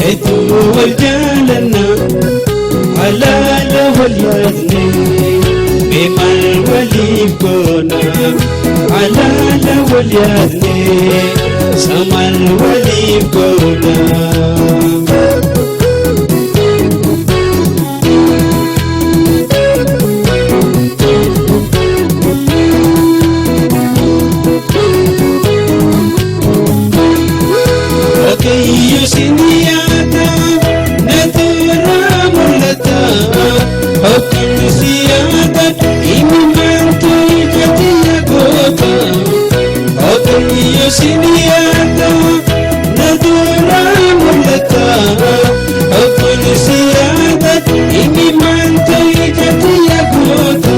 Hedduu wal jaalanna halaala wal yaadne mee maal waliif goona halaala wal yaadne samal waliif goona. Waaqayyo siniyata natura mul'ata hokkan siyaata imimmantu ijatiya goota. Waaqayyo siniyata natura mul'ata hokkan siyaata imimmantu ijatiya goota.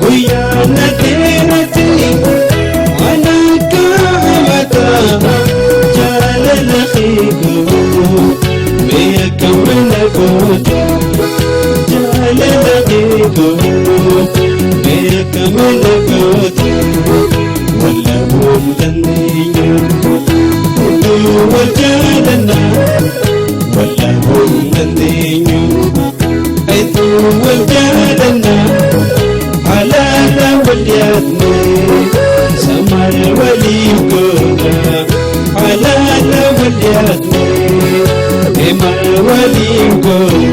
Guyyaa na dheerate waan akka hamataa jaalala keekoo mee akkam na goota jaalala keekoo mee akkam na goota wallaabuun dandeenyu hedduu wal jaalanna wallaabuun dandeenyu hedduu wal jaalanna halaala wal yaadne samal waliif goona halaala wal yaadne emal waliif goona.